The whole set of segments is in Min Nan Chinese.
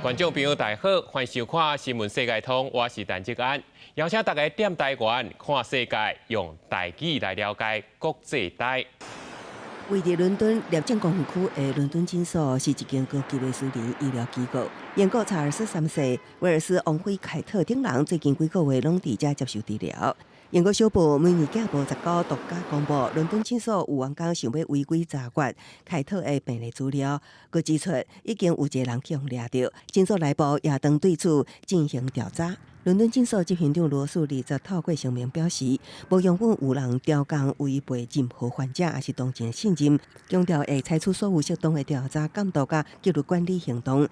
觀眾朋友大家好，歡迎收看《新聞世界通》，我是陳志安，邀請大家踮台灣看世界，用台語來了解國際大。位佇倫敦聶政公園區的倫敦診所是一間高級的私人醫療機構。英國查爾斯三世、威爾斯王妃凱特等人最近幾個月攏佇遮接受治療。英國小報《每日鏡報》19獨家公布，倫敦診所有員工想欲違規查閱凱特的病歷資料，閣指出已經有一個人予掠著，診所內部也當對此進行調查。倫敦診所執行長羅素20透過聲明表示，無容許有人刁工違背任何患者抑是同情的信任，強調會採取所有適當的調查、監督佮紀律管理行動。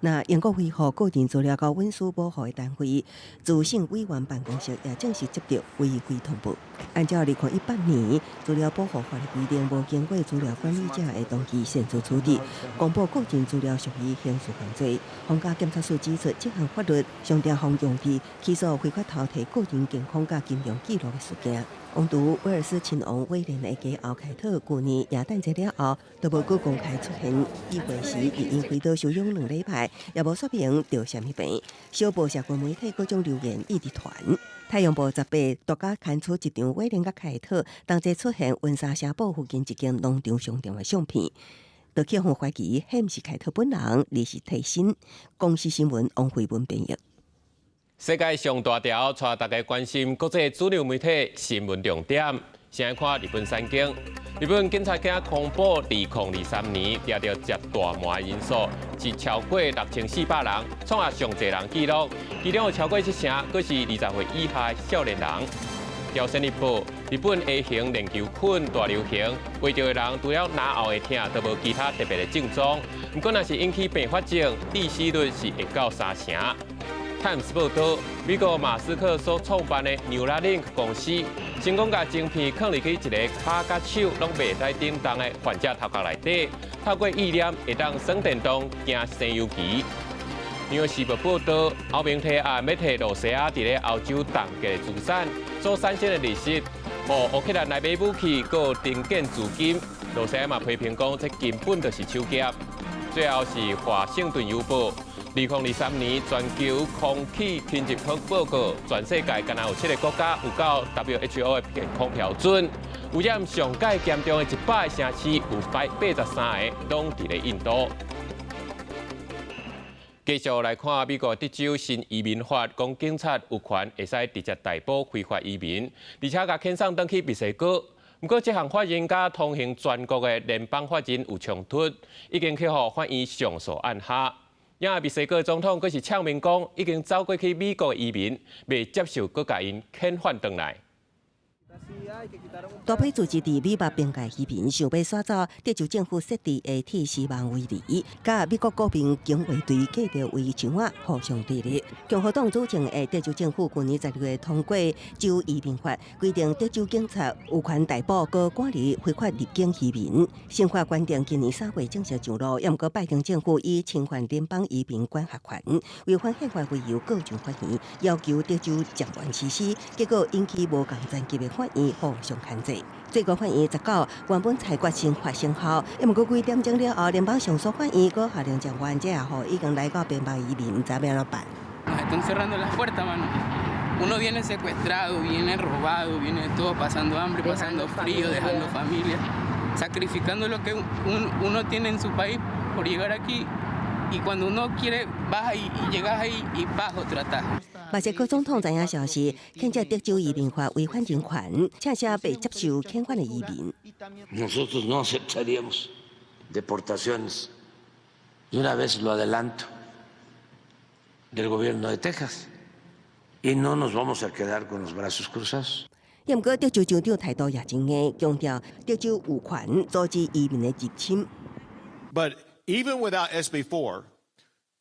那英國維護個人資料佮隱私保護的單位資審委員辦公室也正式接到違規通報。按照2018年資料保護法的規定，無經過資料管理者的同意擅自處置、公布個人資料屬於刑事犯罪。皇家檢察署指出，這項法律常常予用佇起訴非法偷提個人健康佮金融記錄的事件。王儲威爾斯親王威廉的繼後凱特，舊年耶誕節了後，都無閣公開出現。議會時，伊因飛刀休養2禮拜，也無說明著啥物病。小報社群媒體各種留言一直傳。太陽報18獨家刊出一張威廉佮凱特同齊出現溫莎城堡附近一間農場商店的相片，就予人懷疑，彼毋是凱特本人，而是替身。公視新聞王慧文編譯。世界上大條，帶大家關心國際主流媒體新聞重點。先來看日本產經，日本警察廳公布，2023年掠著食大麻人數是超過6400人，創下上濟人紀錄。其中有超過七成，閣是20歲以下少年人。朝鮮日報，日本 A 型鏈球菌大流行，患著的人除了嚨喉會疼，都無其他特別的症狀。毋過，若是引起併發症，致死率是會到三成。泰晤士報道，美國馬斯克所創辦的 Neuralink 公司，成功共晶片囥入去一個跤佮手攏袂使振動的患者頭殼內底，透過意念會當耍電動、行西遊記。紐約時報報道，歐盟提案欲替露西亞佇咧歐洲凍結資產所產生的利息，予烏克蘭來買武器，閣重建資金。露西亞嘛批評講，這根本就是手劫。最後是華盛頓郵報。2023年全球空氣品質報告，全世界干焦有七个國家有到 WHO 的健康標準。污染上蓋嚴重的100個城市，有83個攏佇咧印度。繼續來看美國德州新移民法，講警察有權會使直接逮捕非法移民，而且共遣送轉去墨西哥。毋過，這項法令佮通行全國的聯邦法令有衝突，已經去予法院上訴按下。也墨西哥總統閣是嗆明講，已經走過去美國移民，袂接受閣共𪜶遣返轉來。大批聚集佇美墨邊界移民想欲徙走德州政府設置的鐵絲網圍籬，佮美國國民警衛隊隔著圍牆仔互相對立。共和黨主政的德州政府去年12月通過州移民法，規定德州警察有權逮捕閣管理非法入境移民。新法原定今年3月正式上路，毋過拜登政府以侵犯聯邦移民管轄權、違反憲法為由告上法院，要求德州暫緩實施，結果引起無仝層級的法院互相牽制。最高法院19原本裁決新法生效，毋過幾點鐘了後，聯邦上訴法院閣下令暫緩，這也予已經來到邊界移民毋知欲按怎辦。 Están cerrando las puertas, mano. Uno viene secuestrado, viene robado, viene todo pasando hambre, pasando frío, dejando familia, sacrificando lo que uno tiene en su país por llegar aquí. Y cuando uno quiere, vas ahí y llegas ahí y vas otro atajo. 墨西哥總統知影消息，譴責德州移民法違反人權，請聲袂接受遣返的移民。 Nosotros no aceptaríamos deportaciones. De una vez lo adelanto del gobierno de Texas y no nos vamos a quedar con los brazos cruzados. 毋過德州州長態度也真硬，強調德州有權阻止移民的入侵。 But even without SB 4,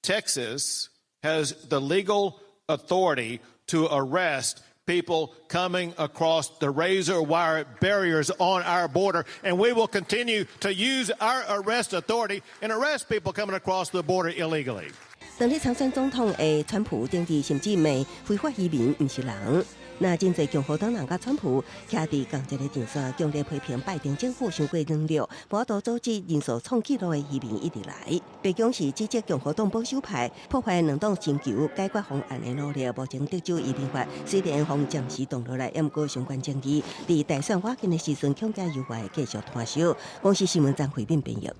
Texas has the legal authority to arrest people coming across the razor wire barriers on our border, and we will continue to use our arrest authority and arrest people coming across the border illegally. 當日參選總統的川普政治甚至罵非法移民毋是人。若真濟共和黨人佮川普徛佇仝一個陣線，強烈批評拜登政府傷過軟弱，無法度阻止人數創紀錄的移民一直來。白宮是指責共和黨保守派破壞兩黨尋求解決方案的努力。目前德州移民法雖然予暫時凍落來，毋過相關爭議佇大選倚近的時陣，恐驚猶會繼續拖燒。公視新聞張惠敏編譯。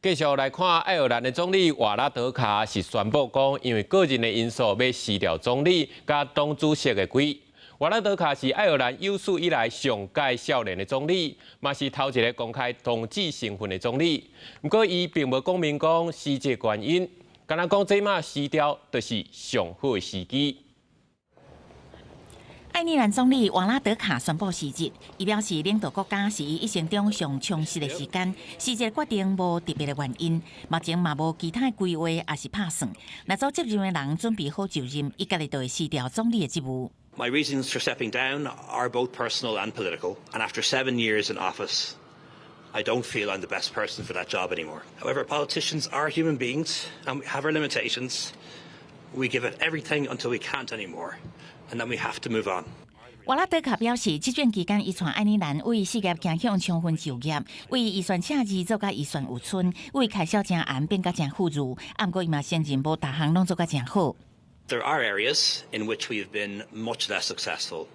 繼續來看愛爾蘭的總理瓦拉德卡是宣布講，因為個人的因素欲辭掉總理佮黨主席的位。瓦拉德卡是愛爾蘭有史以來上蓋少年的總理，嘛是頭一个公開同志身份的總理。毋過，伊並無講明講辭職原因，干焦講這馬辭掉就是上好的時機。愛爾蘭總理瓦拉德卡宣布辭職，伊表示領導國家是伊一生中上充實的時間，辭職決定無特別的原因，目前嘛無其他的規劃抑是拍算。若做接任的人準備好就任，伊家己就會辭掉總理的職務。 My reasons for stepping down are both personal and political, and after 7 years in office, I don't feel I'm the best person for that job anymore. However, politicians are human beings and we have our limitations. We give it everything until we can't anymore, and then we have to move on. 瓦拉德卡表示，這段期間伊帶愛爾蘭為事業走向充分就業，為預算赤字做甲預算有剩，為開銷誠絚變甲誠富裕。毋過伊嘛承認無逐項攏做甲誠好。 There are areas in which we have been much less successful,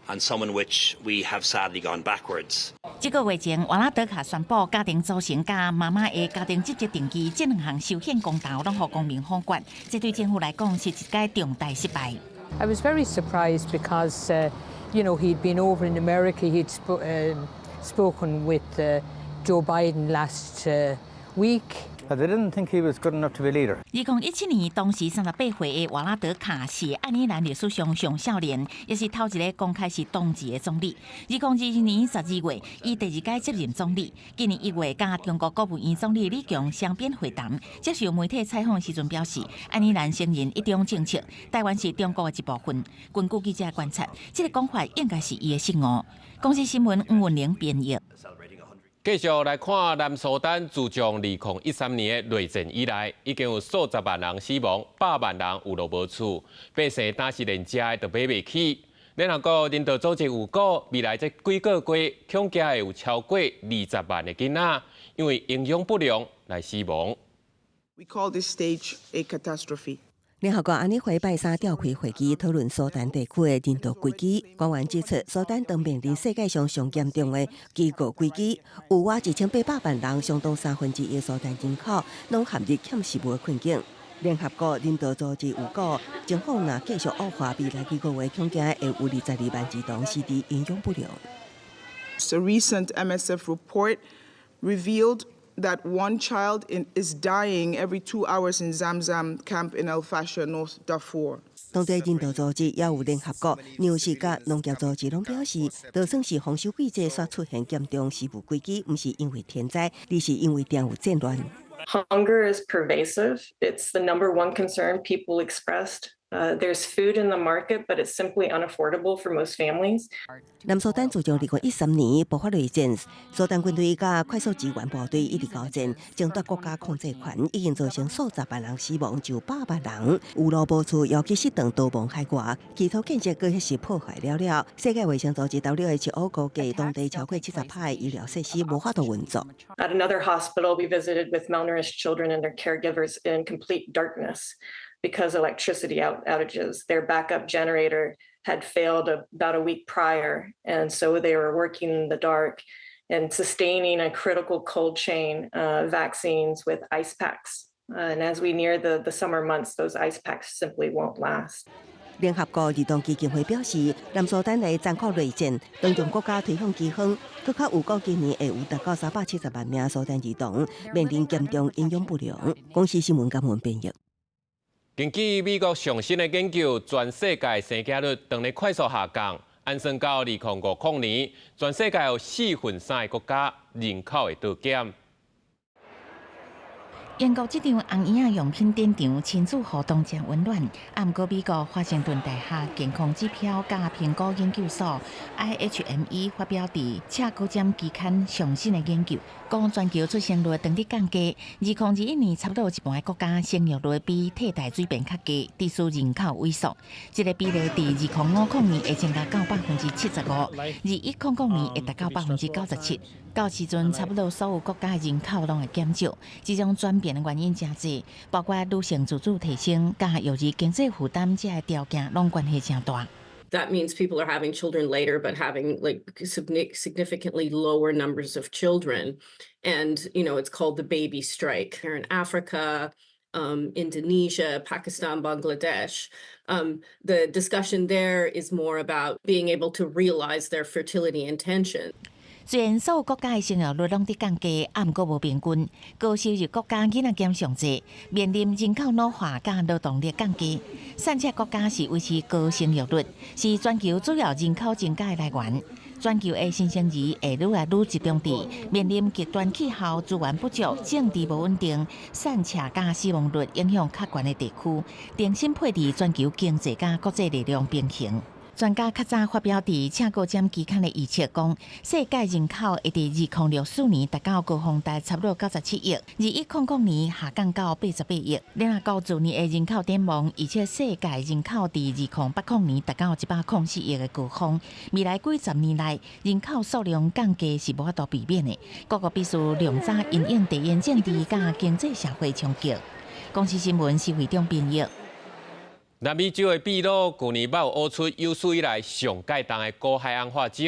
and some in which we have sadly gone backwards. 這個月前，瓦拉德卡宣布家庭組成佮媽媽的家庭職責登記這兩項修憲公投攏予公民否決，這對政府來講是一個重大失敗。 I was very surprised because he'd been over in America, he'd spoken with Joe Biden last week. But they didn't think he was good enough to be leader. 2017年，當時38歲的瓦拉德卡是愛爾蘭歷史上上少年，也是頭一个公開是同志的總理。2022年12月，伊第二擺接任總理。今年1月，佮中國國務院總理李強雙邊會談，接受媒體採訪時陣表示，愛爾蘭承認一中政策，台灣是中國的一部分。根據記者觀察，這个講法應該是伊的失誤。公視新聞吳文玲編譯。繼續來看南蘇丹自從2013年的內戰以來，已經有數十萬人死亡，百萬人有路無厝，百姓當時連食的都買袂起。聯合國人道組織預估，未來這幾個月恐驚會有超過20萬的囡仔因為營養不良來死亡。 We call this stage a catastrophe. 聯合國安理會拜三召開會議，討論蘇丹地區的人道危機。官員指出，蘇丹當面臨世界上上嚴重的飢餓危機，有逾1800萬人，相當三分之一蘇丹人口，攏陷入欠食物的困境。聯合國人道組織預估，情況若繼續惡化，未來幾個月恐驚會有22萬兒童死佇營養不良。 A recent MSF report revealed that one child is dying every 2 hours in Zamzam camp in El Fasher, North Darfur. 當地人道組織也有聯合國糧食佮農業組織攏表示，就算是豐收季節，煞出現嚴重食物危機，毋是因為天災，而是因為定有戰亂。 Hunger is pervasive. It's the number one concern people expressed. There's food in the market, but it's simply unaffordable for most families. 南蘇丹自從2013年爆發內戰，蘇丹軍隊佮快速支援部隊一直交戰，爭奪國家控制權，已經造成數十萬人死亡，就百萬人有路無厝，尤其是當逃亡海外，基礎建設閣是破壞了了。世界衛生組織 WHO 估計，當地超過70%的醫療設施無法度運作。 At another hospital, we visited with malnourished children and their caregivers in complete darkness because electricity outages. Their backup generator had failed about a week prior, and so they were working in the dark and sustaining a critical cold chain vaccines with ice packs. And as we near the summer months, those ice packs simply won't last. 聯合國兒童基金會表示，南蘇丹的殘酷內戰，當中國家推向饑荒，閣較預估今年會有達到370萬名蘇丹兒童面臨嚴重營養不良。公視新聞監文編譯。根據美國上新的研究，全世界生囝率當咧快速下降，按算到2050年，全世界有四分三个國家人口會遞減。英國這場紅嬰仔用品展場親子互動誠溫暖，啊，毋過美國華盛頓大學健康指標佮評估研究所 IHME 發表佇赤高尖期刊上新的研究，講全球出生率當佇降低，2021年差不多有一半的國家生育率比替代水平較低，致使人口萎縮。這個比例佇2050年會增加到75%，2100年會達到97%。到時陣，差不多所有國家的人口攏會減少。這種轉變的原因誠濟，包括女性自主提升、佮育兒經濟負擔這个條件，攏關係誠大。 That means people are having children later, but having like significantly lower numbers of children. And it's called the baby strike. Here in Africa, Indonesia, Pakistan, Bangladesh. The discussion there is more about being able to realize their fertility intention. 雖然所有國家的生育率攏佇降低，啊，毋過無平均。高收入國家囡仔減上濟，面臨人口老化佮勞動力降低。散赤國家是維持高生育率，是全球主要人口增加的來源。全球的新生兒會愈來愈集中佇面臨極端氣候、資源不足、政治無穩定、散赤佮死亡率影響較懸的地區，重新配置全球經濟佮國際力量平衡。專家較早發表佇赤高尖期刊的預測講，世界人口會佇2064年達到高峰，達差不多97億，2100年下降到88億。聯合國去年的人口展望，預測世界人口佇2080年達到104億的高峰。未來幾十年內，人口數量降低是無法度避免的。各國必須量早因應地緣政治佮經濟社會衝擊。公視新聞施惠中編譯。南美洲的秘魯舊年捌有挖出有史以來上蓋重的古海頷化石，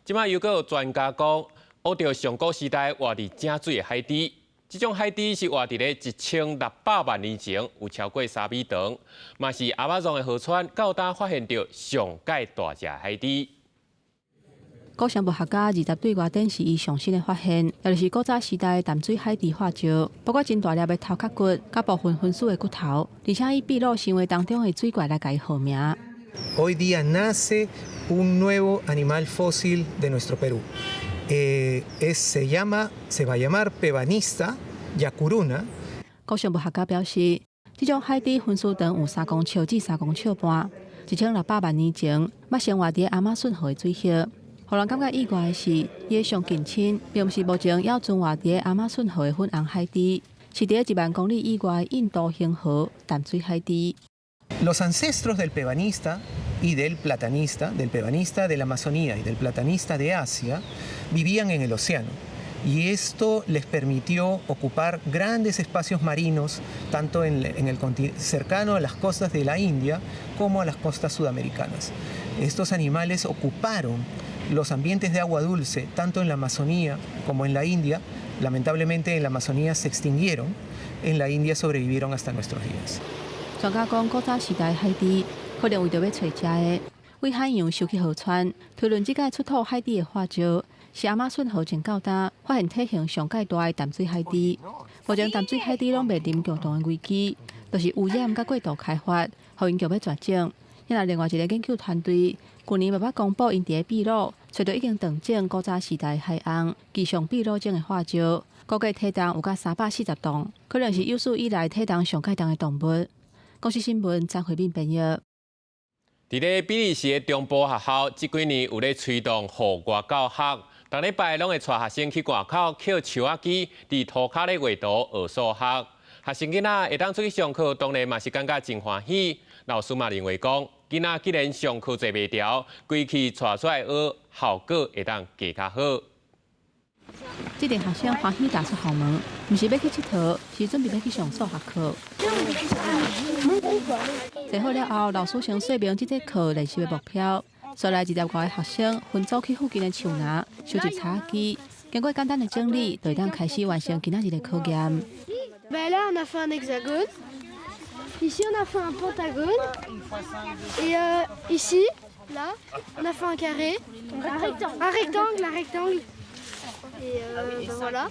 這擺又閣有專家講，挖著上古時代活佇井水的海豬。這種海豬是活佇咧1600萬年前，有超過3米長，嘛是亞馬遜的河川到今發現著上蓋大隻海豬。古生物學家20對外展示伊上新的發現，也就是古早時代淡水海豬化石，包括真大粒的頭殼骨，佮部分分屍的骨頭，而且以秘魯神話當中的水怪來共伊號名。 Hoy día nace un nuevo animal fósil de nuestro Perú. Se llama, se va a llamar Pebanista yacuruna。古生物學家表示，這種海豬分屍長有3公尺至3公尺半，1600萬年前，捌生活佇亞馬遜河的水域。予人感覺意外的是，伊的上近親並毋是目前猶存活佇亞馬遜河的粉紅海豬，是佇1萬公里以外的印度恆河淡水海豬。 Los ancestros del pebanista y del platanista, del pebanista de la Amazonía y del platanista de Asia, vivían en el océano. Y esto les permitió ocupar grandes espacios marinos, tanto en el cercano a las costas de la India como a las costas sudamericanas. Estos animales ocuparon los ambientes de agua dulce, tanto en la Amazonía como en la India. Lamentablemente en la Amazonía se extinguieron, en la India sobrevivieron hasta nuestros días. 專家講，古早時代海豬可能為著欲揣食的，對海洋收去河川。推論這擺出土海豬的化石是亞馬遜河前到今發現體型上蓋大的淡水海豬。目前淡水海豬攏面臨共同的危機，就是污染佮過度開發，予𪜶強欲絕種。另外一個研究團隊舊年嘛捌公布，𪜶佇秘魯揣著已經斷種古早時代海頷巨象秘魯種的化石，估計體重有甲340磅，可能是有史以來體重上蓋重的動物。公視新聞張惠敏編譯。佇咧比利時的中部學校，這幾年有咧推動戶外教學，逐禮拜攏會帶學生去外口抾樹仔機，佇塗跤咧畫圖學數學。學生囡仔會當出去上課，當然嘛是感覺真歡喜。老師嘛認為講，囡仔既然上課坐袂牢，規氣帶出來學，效果會當更較好。這陣學生歡喜踏出校門，毋是欲去𨑨迌，是準備欲去上數學課。坐好了後，老師先說明這節課練習的目標。紲來25個學生分組去附近的樹林收集草仔枝，經過簡單的整理，就會當開始完成今仔日的考驗。 Ben là, on a fait un hexagone. Ici, on a fait un pentagone. Et ici, là, on a fait un carré. Un rectangle. Un rectangle, un rectangle. Et ben voilà.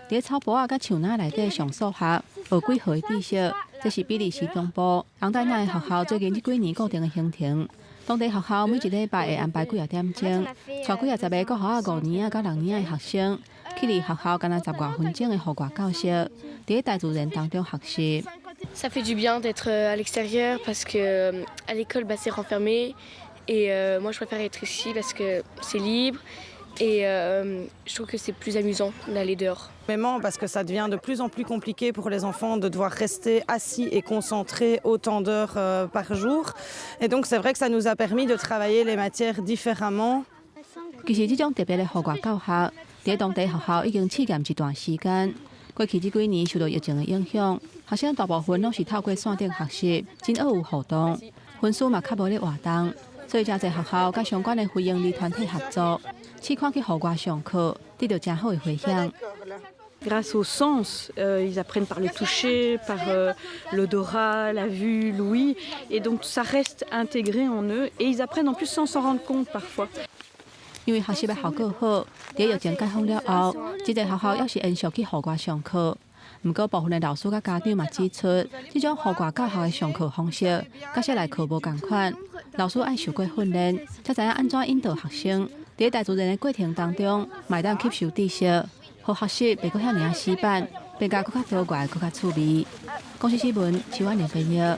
佇草埔仔佮樹林內底上數學，學幾何的知識，這是比利時中部昂代納的學校最近這幾年固定的行程。當地學校每一禮拜會安排幾仔點鐘，帶幾仔十个國小仔五年仔佮六年仔的學生，去離學校干焦十外分鐘的戶外教室，佇大自然當中學習。 Ça fait du bien d'être à l'extérieur parce que à l'école, bah, c'est renfermé et moi, je préfère être ici parce que c'est libre et je trouve que c'est plus amusant d'aller dehors. Parce que ça devient de plus en plus compliqué pour les enfants de devoir rester assis et concentrés autant d'heures par jour. Et donc, c'est vrai que ça nous a permis de travailler les matières différemment. 其實這種特別的戶外教學，佇當地學校已經試驗一段時間。過去這幾年受到疫情的影響，學生大部分攏是透過線頂學習，真少有互動，分數嘛較無咧活動，所以誠濟學校佮相關的非營利團體合作，試看去戶外上課，得到誠好的迴響。 Grâce aux sens, ils apprennent par le toucher, par l'odorat, la vue, l'ouïe, et donc ça reste intégré en eux, et ils apprennent en plus sans s'en rendre compte parfois. 因為學習的效果好，佇疫情解封了後，這個學校猶是延續去戶外上課。毋過部分的老師佮家長嘛指出，這種戶外教學的上課方式，佮室內課無仝款。老師愛受過訓練，才知影按怎引導學生。佇大自然的過程當中，嘛會當吸收知識，予學習袂閣遐爾仔死板，變甲閣較多元、閣較趣味。公視新聞，徐婉玲編譯。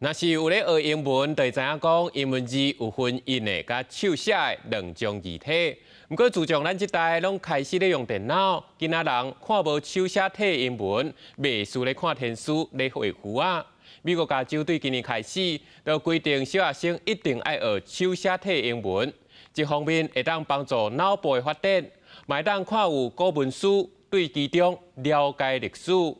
若是有咧學英文，就會知影講英文字有分印的佮手寫的兩種字體。毋過自從咱這代攏開始咧用電腦，囡仔人看無手寫體英文，袂輸咧看天書咧畫符仔。美國加州對今年開始，就規定小學生一定愛學手寫體英文，一方面會當幫助腦部的發展，嘛會當看有古文書，對其中了解歷史。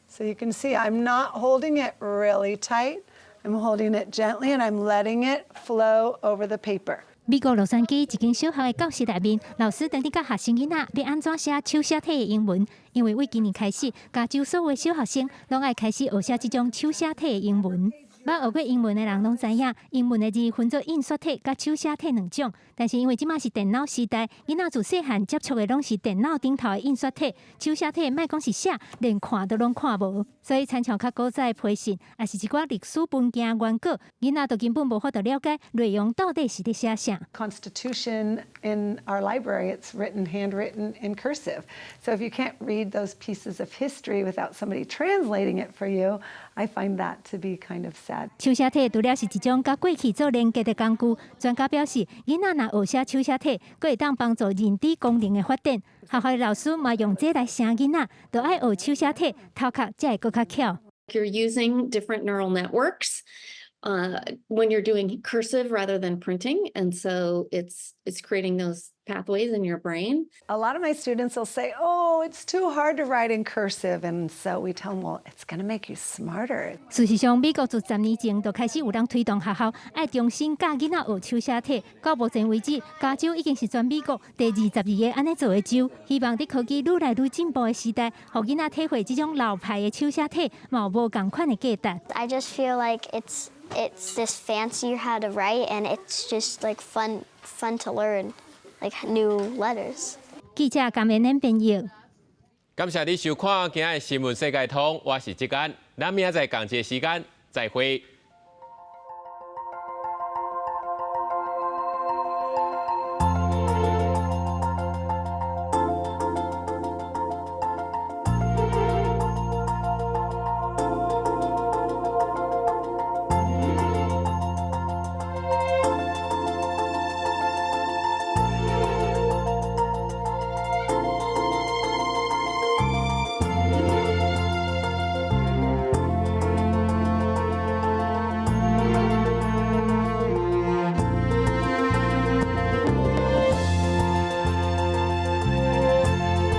So you can see I'm not holding it really tight. I'm holding it gently and I'm letting it flow over the paper. 美國洛杉磯一間小學的教室內面，老師正佇教學生囡仔欲按怎寫手寫體的英文。因為對今年開始，加州所有小學生攏愛開始學寫這種手寫體的英文。捌學過英文的人攏知影，英文的字分做印刷體佮手寫體兩種。但是因為這馬是電腦時代，囡仔自細漢接觸的攏是電腦頂頭的印刷體，手寫體莫講是寫，連看都攏看無。所以，親像較古早的批信，抑是一寡歷史文件原稿，囡仔都根本無法度了解內容到底是佇寫啥。 Constitution in our library, it's written, handwritten in cursive. So if you can't read those pieces of history without somebody translating it for you, I find that to be kind of sad. 手寫體除了是一種佮過去做連結的工具，專家表示，囡仔若學寫手寫體，閣會當幫助認知功能的發展。學校的老師嘛用這來醒囡仔，著愛學手寫體，頭殼才會閣較巧。 You're using different neural networks when you're doing cursive rather than printing, and so it's creating those pathways in your brain. A lot of my students will say, "Oh, it's too hard to write in cursive." And so we tell them, "Well, it's going to make you smarter." 事實上，美國自10年前就開始有人推動學校愛重新教囡仔學手寫體。到目前為止，加州已經是全美國第22個按呢做的州。希望佇科技愈來愈進步的時代，予囡仔體會這種老派的手寫體，嘛有無仝款的價值。 I just feel like it's just fancier how to write, and it's just like fun to learn, like new letters. 記者甘妍妍編譯。感謝你收看今仔的新聞世界通，我是志安，咱明仔載仝一个時間再會。